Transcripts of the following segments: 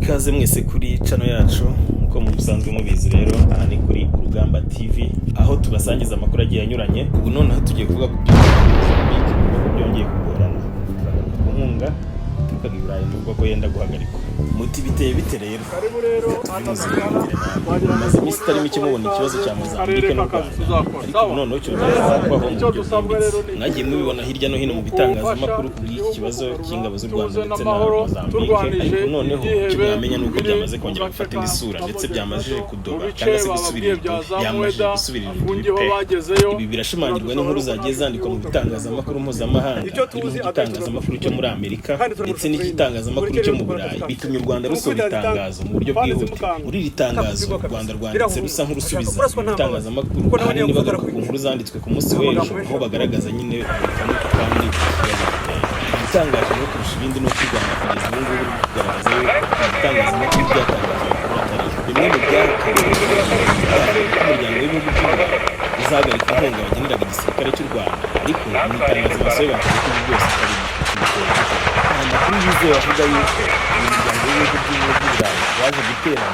Ikaze mwese kuri channel yacu. Nkuko musanzwe mubizi rero, aha ni kuri Urugamba TV, aho tubasangiza amakuru agiye anyuranye. Ubu noneho tugiye kuvuga ku byo Mozambique, kuko byongeye kugorana. Turagaruka ku nkunga iturukaga i Burayi n'ubwo ko yenda guhagarikwa. Muti biteye bite rero? Karibu rero. Tubimuze nawe. Mumaze iminsi itari mike mubona ikibazo cya Mozambique n'u Rwanda, ariko ubu noneho cyongeye kubaho mu Icyo buryo dusabwa bwimbitse. rero ni Mwagiye mubibona hirya no hino mu bitangazamakuru ku bw'iki kibazo cy'ingabo z'u Rwanda ndetse na Mozambique, turwanije ariko noneho icyo ibyihebe mwamenya ni uko biri byamaze kongera mu gufata gace indi ka sura, ndetse Kamogezo, byamaze mu kudoba bice cyangwa se bababwiye gusubira bya irudubi, za byamaze Mweda, gusubira irudubi afungiyeho pe. bagezeyo. Ibi birashimangirwa n'inkuru zagiye zandikwa mu bitangazamakuru mpuzamahanga, Icyo harimo tuzi nk'igitangazamakuru cyo muri Amerika kandi ndetse turarusha n'igitangazamakuru Muri cyo mu Kenya Burayi. dukora Bitumye u Rwanda rusohora itangazo mu buryo bwihutirwa. Muri iri tangazo, u Rwanda rwanditse rusa nk'urusubiza ibitangazamakuru, ahanini bagaruka ku nkuru zanditswe ku munsi w'ejo, aho bagaragaza nyine buri kamwe ku kandi ikibazo giteye. Igitangaje rero kurusha ibindi ni uko u Rwanda kugeza ubu ngubu ruri kugaragaza yuko ibitangazamakuru byatangaje amakuru atari yo. Bimwe mu byahakanye ko umuryango w'ibihugu by'u Burayi uzahagarika inkunga wageneraga igisirikare cy'u Rwanda, ariko mu itangazo basohoye bavuze ko ibi byose atari byo. Biteye gute? Nta makuru yizewe avuga yuko uyu muryango w'ibihugu by'u Burayi waje guterana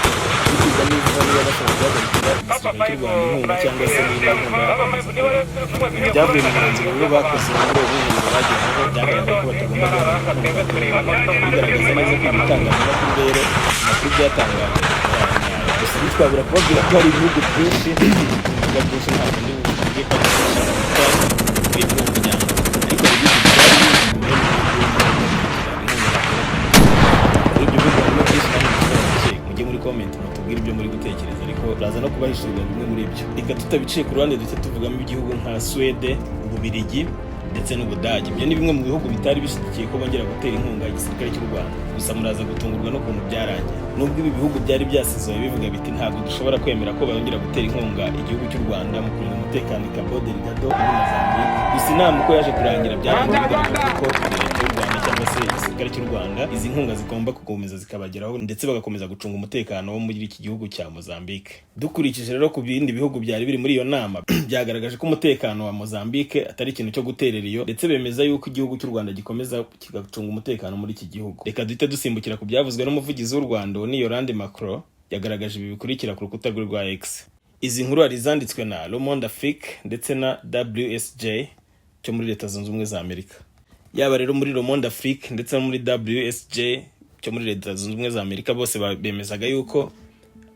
bikiga neza niba bashobora guhagarikira igisirikare cy'u Rwanda inkunga, cyangwa se niba inkunga yakomeza kubaho. Ibyavuye mu mwanzuro rero bakoze muri ubu mwiherero bagezeho, byagaragaye ko batagomba guhagarika inkunga. Bigaragaza neza ko ibitangazamakuru rero, amakuru byatangaje ari aya. Gusa ntitwabura kubabwira ko hari ibihugu byinshi, ibivuga byinshi, ntabwo ndi buvuge ko ari byinshi bikubiye muri uwo muryango, ariko hari ibihugu byari bizi inkunga bateraga. Muri ibyo bihugu harimo byinshi kandi mushobora gukeka. Mujye muri comment mutubwire ibyo muri gutekereza, ariko turaza no kubahishurira bimwe muri ibyo. Reka tutabiciye ku ruhande duhite tuvugamo igihugu nka Suwede, Ububirigi ndetse n'Ubudage. Ibyo ni bimwe mu bihugu bitari bishyigikiye ko bongera gutera inkunga igisirikare cy'u Rwanda. Gusa muraza gutungurwa n'ukuntu byarangiye. Nubwo ibi bihugu byari byasizoye bivuga biti: "Ntabwo dushobora kwemera ko bongera gutera inkunga igihugu cy'u Rwanda mu kurinda umutekano i Cabo Delgado muri Mozambique", gusa inama uko yaje kurangira, byarangiye bigaragaje ko leta y'u Rwanda cyangwa se igisirikare cy'u Rwanda, izi nkunga zigomba gukomeza zikabageraho, ndetse bagakomeza gucunga umutekano wo muri iki gihugu cya Mozambique. Dukurikije rero ku bindi bihugu byari biri muri iyo nama, byagaragaje ko umutekano wa Mozambique atari ikintu cyo guterera iyo, ndetse bemeza yuko igihugu cy'u Rwanda gikomeza kigacunga umutekano muri iki gihugu. Reka duhite dusimbukira ku byavuzwe n'umuvugizi w'u Rwanda, uwo ni Yolande Makolo. Yagaragaje ibi bikurikira ku rukuta rwe rwa X. Izi nkuru hari izanditswe na Le Monde Afrique ndetse na WSJ cyo muri Leta Zunze Ubumwe za Amerika. Yaba rero muri Le Monde Afrique ndetse no muri WSJ cyo muri Leta Zunze Ubumwe za Amerika, bose bemezaga yuko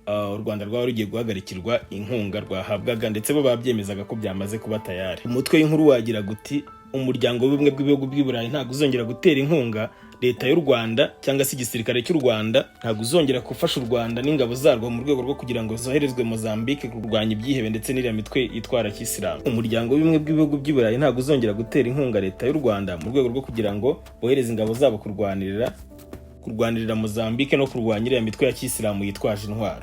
u Rwanda rwaba rugiye guhagarikirwa inkunga rwahabwaga, ndetse bo babyemezaga ko byamaze kuba tayari. Umutwe w'inkuru wagira guti: "Umuryango w'Ubumwe bw'Ibihugu by'i Burayi ntabwo uzongera gutera inkunga leta y'u Rwanda cyangwa se igisirikare cy'u Rwanda, ntabwo uzongera gufasha u Rwanda n'ingabo zarwo mu rwego rwo kugira ngo zoherezwe Mozambique kurwanya ibyihebe ndetse n'iriya mitwe yitwara kisilamu. Umuryango w'Ubumwe bw'Ibihugu by'i Burayi ntabwo uzongera gutera inkunga leta y'u Rwanda mu rwego rwo kugira ngo bohereze ingabo zabo kurwanirira Mozambique no kurwanya iriya mitwe ya kisilamu yitwaje intwaro."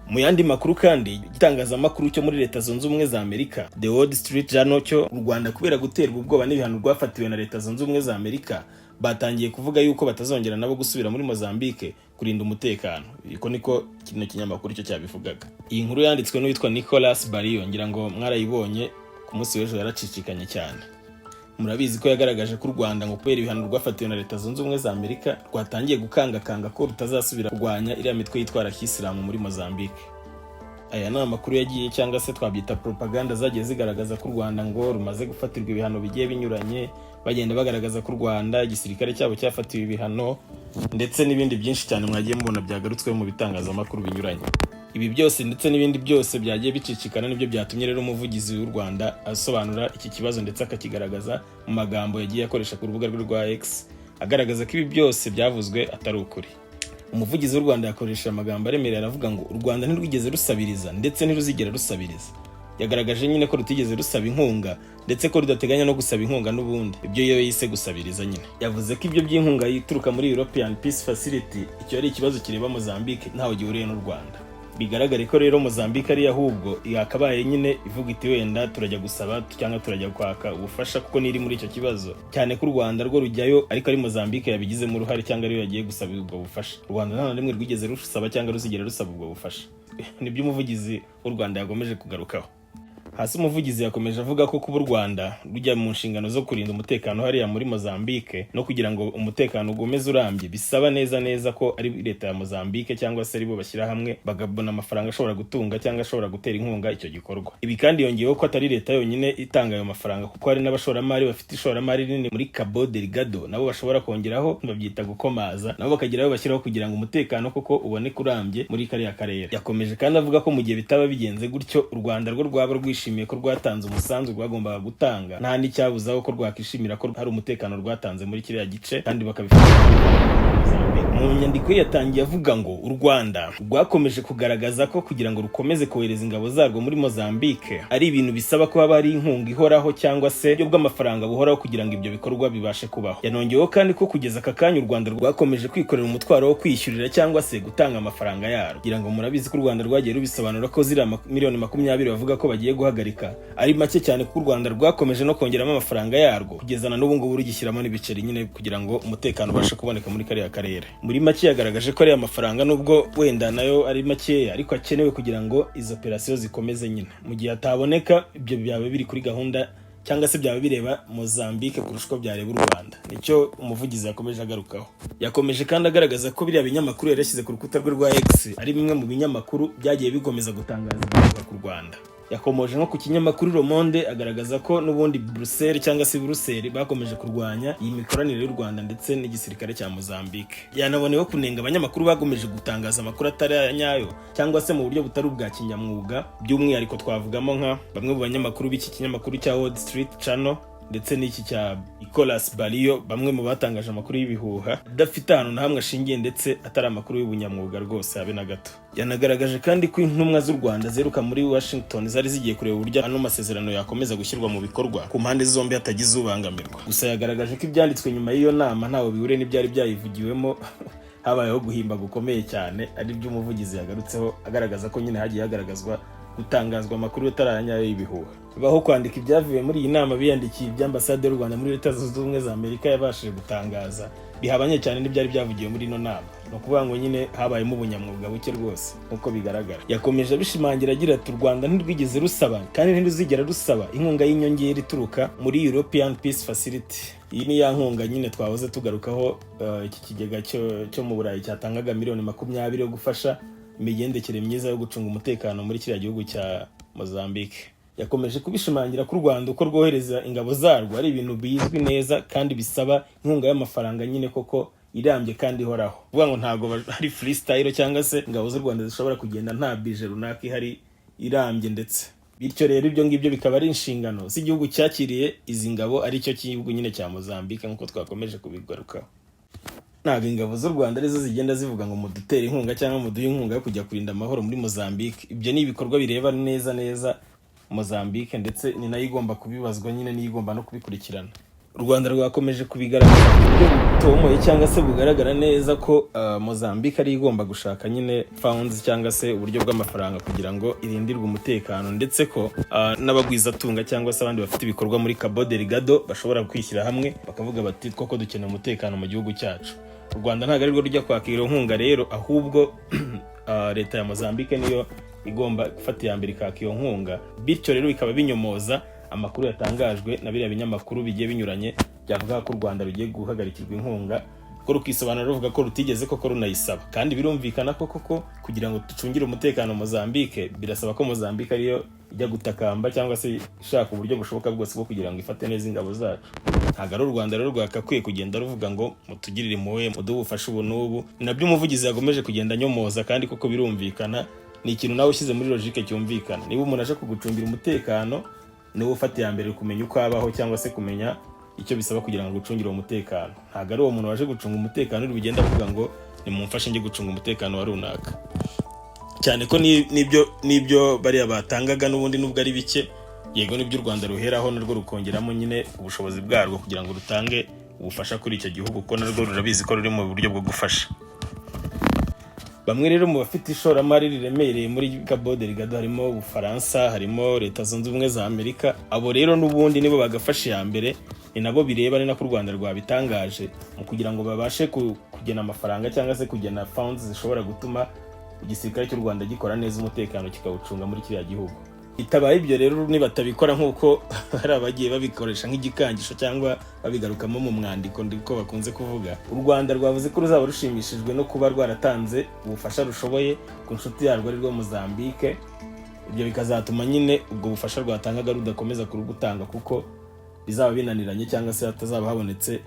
Mu yandi makuru kandi, igitangazamakuru cyo muri Leta Zunze Ubumwe za Amerika, The Wall Street Journal cyo, u Rwanda kubera guterwa ubwoba n'ibihano rwafatiwe na Leta Zunze Ubumwe za Amerika, batangiye kuvuga yuko batazongera nabo gusubira muri Mozambique kurinda umutekano. Iko niko kino kinyamakuru cyo cyabivugaga. Iyi nkuru yanditswe n'uwitwa Nicolas Barrio, ngira ngo mwarayibonye ku munsi w'ejo, yaracicikanye cyane. Murabizi ko yagaragaje ko u Rwanda ngo kubera ibihano rwafatiwe na Leta Zunze Ubumwe za Amerika, rwatangiye gukangakanga ko rutazasubira kurwanya iriya mitwe yitwara kisilamu muri Mozambique. Aya ni amakuru yagiye, cyangwa se twabyita propaganda, zagiye zigaragaza ko u Rwanda ngo rumaze gufatirwa ibihano bigiye binyuranye, bagenda bagaragaza ko u Rwanda igisirikare cyabo cyafatiwe ibihano, ndetse n'ibindi byinshi cyane mwagiye mubona byagarutsweho mu bitangazamakuru binyuranye. Ibi byose ndetse n'ibindi byose byagiye bicicikana nibyo byatumye rero umuvugizi w'u Rwanda asobanura iki kibazo, ndetse akakigaragaza mu magambo yagiye akoresha ku rubuga rwe rwa X, agaragaza ko ibi byose byavuzwe atari ukuri. Umuvugizi w'u Rwanda yakoresheje amagambo aremereye, aravuga ngo u Rwanda ntirwigeze rusabiriza ndetse ntiruzigera rusabiriza. Yagaragaje nyine ko rutigeze rusaba inkunga, ndetse ko rudateganya no gusaba inkunga n'ubundi, ibyo yo yise gusabiriza nyine. Yavuze ko ibyo by'inkunga ituruka muri European Peace Facility, icyo ari ikibazo kireba Mozambique, ntaho gihuriye n'u Rwanda. Bigaragare ko rero Mozambique ari ahubwo yakabaye nyine ivuga iti: "Wenda turajya gusaba cyangwa turajya kwaka ubufasha", kuko niri muri icyo kibazo cyane, ko u Rwanda rwo rujyayo ariko ari Mozambique yabigizemo uruhare cyangwa ariyo yagiye gusaba ubwo bufasha. U Rwanda nta na rimwe rwigeze rusaba cyangwa ruzigera rusaba ubwo bufasha. Nibyo umuvugizi w'u Rwanda yagomeje kugarukaho. Hasi umuvugizi yakomeje avuga ko kuba u Rwanda rujya mu nshingano zo kurinda umutekano hariya muri Mozambique no kugira ngo umutekano ugomeze urambye, bisaba neza neza ko ari leta ya Mozambique cyangwa se aribo bashyira hamwe bagabona amafaranga ashobora gutunga cyangwa ashobora gutera inkunga icyo gikorwa. Ibi kandi yongeyeho ko atari leta yonyine itanga ayo mafaranga, kuko hari n'abashoramari bafite ishoramari rinini muri Cabo Delgado, nabo bashobora kongeraho, babyita gukomaza, nabo bakagira ayo bashyiraho kugira ngo umutekano koko uboneke urambye muri kariya karere. Yakomeje kandi avuga ko mu gihe bitaba bigenze gutyo, u Rwanda rwo rwaba rwishimiye ko rwatanze umusanzu rwagombaga gutanga, nta n'icyabuzaho ko rwakishimira ko hari umutekano rwatanze muri kiriya gice kandi bakabifata. Mu nyandiko ye yatangiye avuga ngo u Rwanda rwakomeje kugaragaza ko kugira ngo rukomeze kohereza ingabo zarwo muri Mozambique ari ibintu bisaba ko haba hari inkunga ihoraho cyangwa se uburyo bw'amafaranga buhoraho kugira ngo ibyo bikorwa bibashe kubaho. Yanongeyeho kandi ko kugeza aka kanya u Rwanda rwakomeje kwikorera umutwaro wo kwishyurira cyangwa se gutanga amafaranga yarwo. Kugira ngo murabizi ko u Rwanda rwagiye rubisobanura ko ziriya miliyoni 20 bavuga ko bagiye guhagarika ari make cyane, kuko u Rwanda rwakomeje no kongeramo amafaranga yarwo kugeza na n'ubu ngubu rugishyiramo n'ibiceri nyine kugira ngo umutekano ubashe kuboneka muri kariya karere. Muri make yagaragaje ko ariya mafaranga, nubwo wenda nayo ari makeya, ariko akenewe kugira ngo izo operasiyo zikomeze nyine. Mu gihe ataboneka, ibyo byaba biri kuri gahunda cyangwa se byaba bireba Mozambique kurusha uko byareba u Rwanda. Nicyo umuvugizi yakomeje agarukaho. Yakomeje kandi agaragaza ko biriya binyamakuru yari yashyize ku rukuta rwe rwa X ari bimwe mu binyamakuru byagiye bikomeza gutangaza ibihuha ku Rwanda. Yakomoje nko ku kinyamakuru Le Monde, agaragaza ko n'ubundi Bruxelles cyangwa se Buruseli bakomeje kurwanya iyi mikoranire y'u Rwanda ndetse n'igisirikare cya Mozambique. Yanaboneyeho kunenga abanyamakuru bakomeje gutangaza amakuru atari aya nyayo cyangwa se mu buryo butari ubwa kinyamwuga. By'umwihariko twavugamo nka bamwe mu banyamakuru b'iki kinyamakuru cya Wall Street Channel ndetse n'iki cya Nicolas Barrio, bamwe mu batangaje amakuru y'ibihuha adafite ahantu na hamwe ashingiye ndetse atari amakuru y'ubunyamwuga rwose habe na gato. Yanagaragaje kandi ko intumwa z'u Rwanda zeruka muri Washington zari zigiye kureba uburyo ano masezerano yakomeza gushyirwa mu bikorwa ku mpande zombi hatagize ubangamirwa. Gusa yagaragaje ko ibyanditswe nyuma y'iyo nama ntaho bihuriye n'ibyari byayivugiwemo, habayeho guhimba gukomeye cyane, ari byo umuvugizi yagarutseho agaragaza ko nyine hagiye hagaragazwa gutangazwa amakuru atari aya nyayo y'ibihuha. Baho kwandika ibyavuye muri iyi nama, biyandikiye iby'ambasade y'u Rwanda muri Leta Zunze Ubumwe za Amerika yabashije gutangaza bihabanye cyane n'ibyari byavugiwe muri ino nama. Ni ukuvuga ngo nyine habayemo ubunyamwuga buke rwose nk'uko bigaragara. Yakomeje abishimangira agira ati: "U Rwanda ntirwigeze rusaba kandi ntiruzigera rusaba inkunga y'inyongera ituruka muri European Peace Facility." Iyi ni ya nkunga nyine twahoze tugarukaho, iki kigega cyo mu Burayi cyatangaga miliyoni 20 yo gufasha imigendekere myiza yo gucunga umutekano muri kiriya gihugu cya Mozambique. Yakomeje kubishimangira ko u Rwanda uko rwohereza ingabo zarwo ari ibintu bizwi neza kandi bisaba inkunga y'amafaranga nyine koko irambye kandi ihoraho. Kuvuga ngo ntabwo ari freestyle cyangwa se ingabo z'u Rwanda zishobora kugenda nta budget runaka ihari irambye, ndetse bityo rero ibyo ngibyo bikaba ari inshingano z'igihugu cyakiriye izi ngabo, aricyo cy'igihugu nyine cya Mozambique nk'uko twakomeje kubigarukaho. Ntabwo ingabo z'u Rwanda arizo zigenda zivuga ngo mudutere inkunga cyangwa muduhe inkunga yo kujya kurinda amahoro muri Mozambique. Ibyo ni ibikorwa bireba neza neza Mozambique, ndetse ni nayo igomba kubibazwa nyine, niyo igomba no kubikurikirana. U Rwanda rwakomeje kubigaragaza ku buryo butomoye cyangwa se bugaragara neza ko Mozambique ari igomba gushaka nyine funds cyangwa se uburyo bw'amafaranga kugira ngo irindirwe umutekano, ndetse ko n'abagwizatunga cyangwa se abandi bafite ibikorwa muri Cabo Delgado bashobora kwishyira hamwe bakavuga bati: "Koko dukeneye umutekano mu gihugu cyacu." U Rwanda ntabwo arirwo rujya kwakira iyo nkunga rero, ahubwo leta ya Mozambique niyo igomba gufata iya mbere ikaka iyo nkunga. Bityo rero bikaba binyomoza amakuru yatangajwe na biriya binyamakuru bigiye binyuranye byavuga ko u Rwanda rugiye guhagarikirwa inkunga, ko rukisobanura ruvuga ko rutigeze koko runayisaba. Kandi birumvikana ko koko kugira ngo ducungire umutekano Mozambique birasaba ko Mozambique ariyo ijya gutakamba cyangwa se ishaka uburyo bushoboka bwose bwo kugira ngo ifate neza ingabo zacu. Ntabwo ari u Rwanda rero rwakakwiye kugenda ruvuga ngo mutugirire impuhwe, muduhe ubufasha ubu n'ubu. Ni nabyo umuvugizi yagomeje kugenda anyomoza, kandi koko birumvikana, ni ikintu nawe ushyize muri logique cyumvikana. Niba umuntu aje kugucungira umutekano, niwe ufata iya mbere kumenya uko abaho cyangwa se kumenya icyo bisaba kugira ngo ugucungire uwo mutekano. Ntabwo ari uwo muntu waje gucunga umutekano uri bugende avuga ngo nimumfashe njye gucunga umutekano wa runaka, cyane ko n'ibyo bariya batangaga n'ubundi nubwo ari bike, yego nibyo u Rwanda ruheraho narwo rukongeramo nyine ubushobozi bwarwo kugira ngo rutange ubufasha kuri icyo gihugu, kuko narwo rurabizi ko ruri mu buryo bwo gufasha. Bamwe rero mu bafite ishoramari riremereye muri Cabo Delgado harimo Ubufaransa, harimo Leta Zunze Ubumwe za Amerika. Abo rero n'ubundi nibo bagafasha iya mbere, ni nabo bireba, ni nako u Rwanda rwabitangaje mu kugira ngo babashe kugena amafaranga cyangwa se kugena funds zishobora gutuma igisirikare cy'u Rwanda gikora neza umutekano, kikawucunga muri kiriya gihugu. Bitabaye ibyo rero, nibatabikora nk'uko hari abagiye babikoresha nk'igikangisho cyangwa babigarukamo mu mwandiko, ndiko bakunze kuvuga, u Rwanda rwavuze ko ruzaba rushimishijwe no kuba rwaratanze ubufasha rushoboye ku nshuti yarwo, ari rwo Mozambique. Ibyo bikazatuma nyine ubwo bufasha rwatangaga rudakomeza kurugutanga, kuko bizaba binaniranye cyangwa se hatazaba habonetse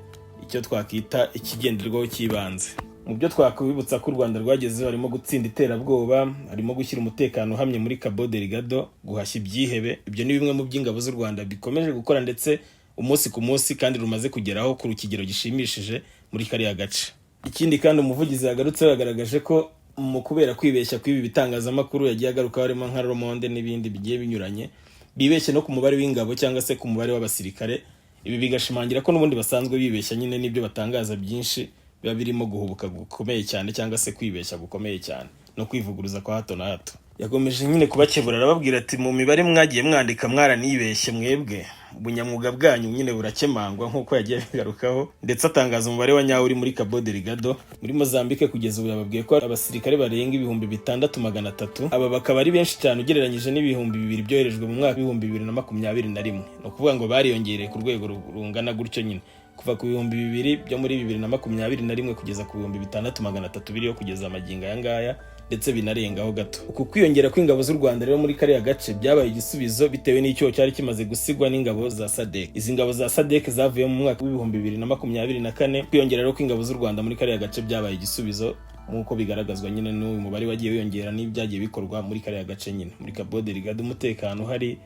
icyo twakita ikigenderwaho cy'ibanze. Mu byo twakwibutsa ko u Rwanda rwagezeho harimo gutsinda iterabwoba, harimo gushyira umutekano uhamye muri Cabo Delgado, guhashya ibyihebe. Ibyo ni bimwe mu by'ingabo z'u Rwanda bikomeje gukora ndetse umunsi ku munsi, kandi rumaze kugeraho ku kigero gishimishije muri kariya gace. Ikindi kandi umuvugizi yagarutseho, yagaragaje ko mu kubera kwibeshya kw'ibi bitangazamakuru yagiye agarukaho, harimo nka Le Monde n'ibindi bigiye binyuranye, bibeshye no ku mubare w'ingabo cyangwa se ku mubare w'abasirikare. Ibi bigashimangira ko n'ubundi basanzwe bibeshya nyine, n'ibyo batangaza byinshi biba birimo guhubuka gukomeye cyane cyangwa se kwibeshya gukomeye cyane no kwivuguruza kwa hato na hato. Yakomeje nyine kubakebura, arababwira ati: "Mu mibare mwagiye mwandika mwaranibeshye mwebwe, ubunyamwuga bwanyu nyine burakemangwa," nk'uko yagiye abigarukaho, ndetse atangaza umubare wa nyawo uri muri Cabo Delgado muri Mozambique. Kugeza ubu yababwiye ko abasirikare barenga 6300, aba bakaba ari benshi cyane ugereranyije n'2000 byoherejwe mu mwaka w'2021. Ni ukuvuga ngo bariyongereye ku rwego rungana gutyo nyine, kuva ku 2000 byo muri 2021 kugeza ku 6300 biriho kugeza amagingo aya ngaya, ndetse binarengaho gato. Uku kwiyongera kw'ingabo z'u Rwanda rero muri kariya gace byabaye igisubizo bitewe n'icyuho cyari kimaze gusigwa n'ingabo za SADC. Izi ngabo za SADC zavuye mu mwaka w'2024. Kwiyongera rero kw'ingabo z'u Rwanda muri kariya gace byabaye igisubizo, nk'uko bigaragazwa nyine n'uyu mubare wagiye wiyongera n'ibyagiye bikorwa muri kariya gace nyine muri Cabo Delgado, umutekano uhari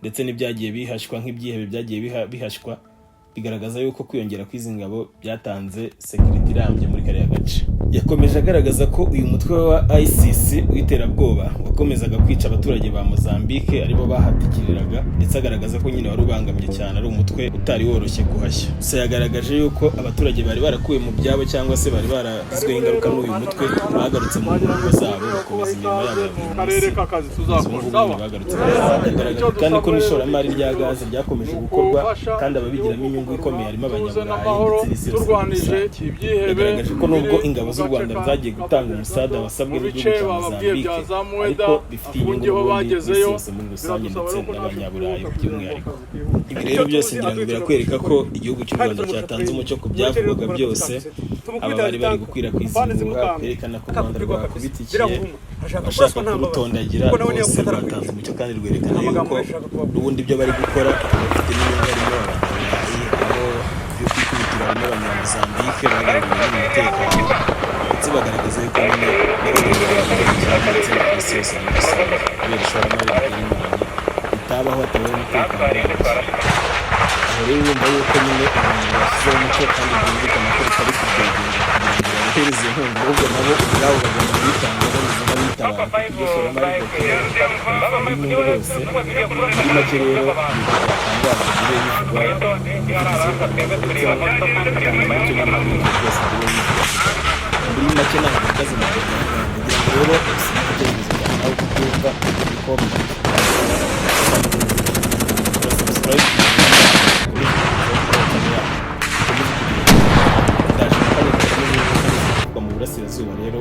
ndetse n'ibyagiye bihashywa nk'ibyihebe byagiye bihashywa, bigaragaza yuko kwiyongera kw'izi ngabo byatanze sécurité irambye muri kariya gace. Yakomeje agaragaza ko uyu mutwe wa ISIS w'iterabwoba wakomezaga kwica abaturage ba Mozambique, aribo bahatikiriraga, ndetse agaragaza ko nyine wari ubangamye cyane, ari umutwe utari woroshye guhashya. Gusa yagaragaje yuko abaturage bari barakuwe mu byabo cyangwa se bari baragizweho ingaruka n'uyu mutwe bagarutse mu ngo zabo, bakomeza imirimo yabo ya buri munsi. Karere k'akazi Kugeza ubu tuzakora ngubu sawa. nyine bagarutse. Yagaragaje kandi ko n'ishoramari rya gaze ryakomeje gukorwa, kandi ababigiramo inyungu ikomeye harimo tuze Abanyaburayi n'amahoro ndetse n'isi yose muri turwanije rusange. ibyihebe. Yagaragaje ko nubwo ingabo z'u Rwanda zagiye gutanga umusada wasabwe mu n'igihugu bice cya bababwiye Mozambique, bya za Mueda, ariko bifitiye inyungu afungiyeho n'ubundi n'isi bagezeyo, yose muri rusange biradusaba ndetse rero ko natwe n'Abanyaburayi twihuta kugira ngo by'umwihariko. akazi kihute. Ibi rero byose ngira ngo birakwereka ko igihugu cy'u Rwanda cyatanze umucyo ku byavugwaga byose. Aba bari bari gukwirakwiza ibihuha kwerekana ko u Rwanda rwakubitikiye, abashaka kurutondagira bose, rwatanze umucyo kandi rwerekana yuko n'ubundi ibyo bari gukora bafite n'inyungu, harimo Abanyaburayi, harimo byo kwikubitira, harimo Abanyamozambike bagaruriwe n'umutekano, ndetse bagaragaza yuko nyine n'Abanyaburayi cyane ndetse no ku isi yose muri rusange, kubera ishoramari rigiye rinyuranye ritabaho hatabaho umutekano urambye. Aho rero urumva yuko nyine u Rwanda rwashyizeho umucyo, kandi byumvikana ko rutari kubwegera kugira ngo baruhereze inkunga, ahubwo nabo ubwabo bagomba kuyitanga bameze nk'abitabara, kuko iryo shoramari ribakeneye inyungu bose. Muri make rero, ni ibyo byatangajwe bibe bivugwa, umuvugizi w'u Rwanda yagarutseho, atanga umucyo nyine kuri ibyo byose bibe bivugwa. Muri make ntabwo bihagaze mu Rwanda. Kugira ngo rero usige igitekerezo cyawe nawe uko ubyumva muri comment, kora subscribe kugira ngo channel yacu ikomeze kugira. Ndaje mu kanya gakomeze kuvugwa mu burasirazuba rero.